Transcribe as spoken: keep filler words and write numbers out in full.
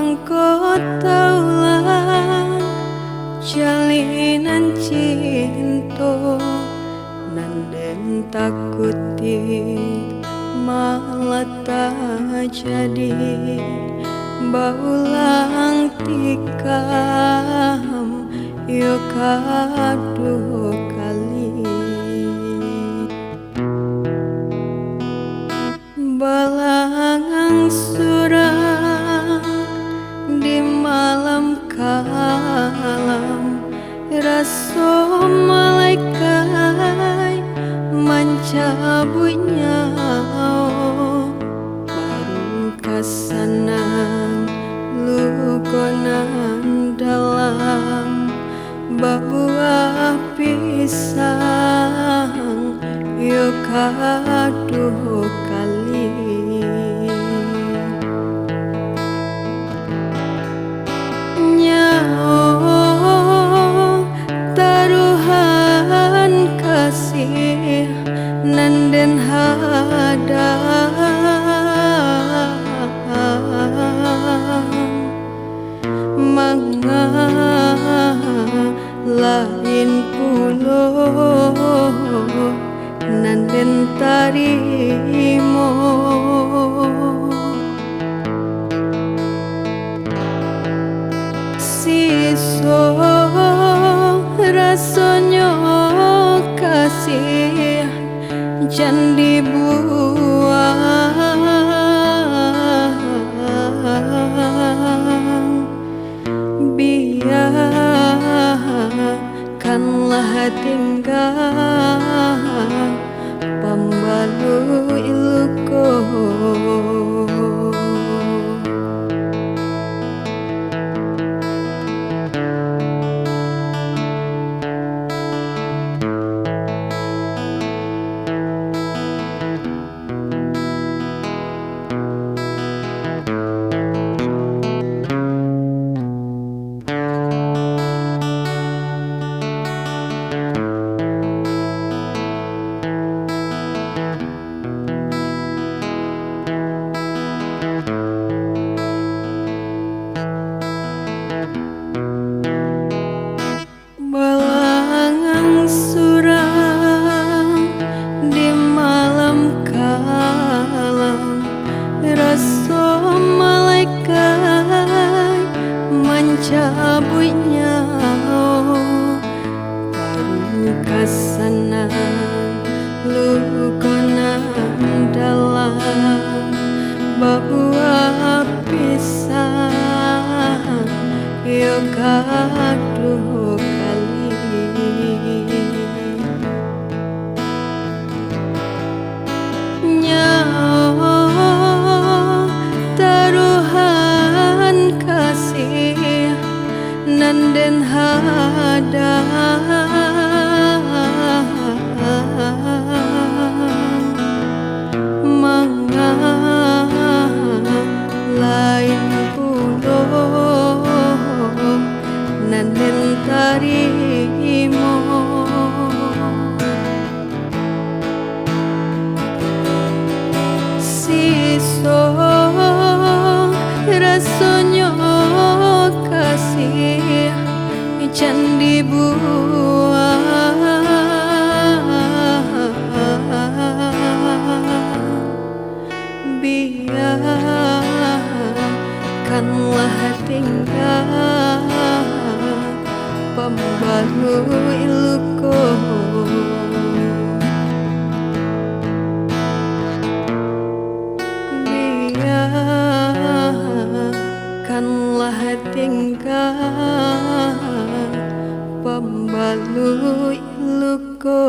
Ko taulah, calinan cinto nan den takuti malah tajadi baulang tikam, iyo kaduo kali. Balangang surang di malam kalam, raso malaikat mancabuik nyawo, baru ka sanang luko nan dalam. Babuah pisang, iyo kaduo kali. Nyawo taruhan kasih nan den hadang. Manga lain pulo nan den tarimo. Siso rasonyo kasih jan dibuang. Biakanlah tingga pambaluik luko. Balangang surang di malam kalam, raso malaikat mancabuik nyawo, baru ka sanang luko nan dalam. Babuah pisang, iyo kaduo kali. Nyawo taruhan kasih nan den hadang. Manga lain pulo nan den tarimo. Siso rasonyo kasih jan dibuang. Biakanlah tingga pambaluik luko. Biakanlah tingga pambaluik luko.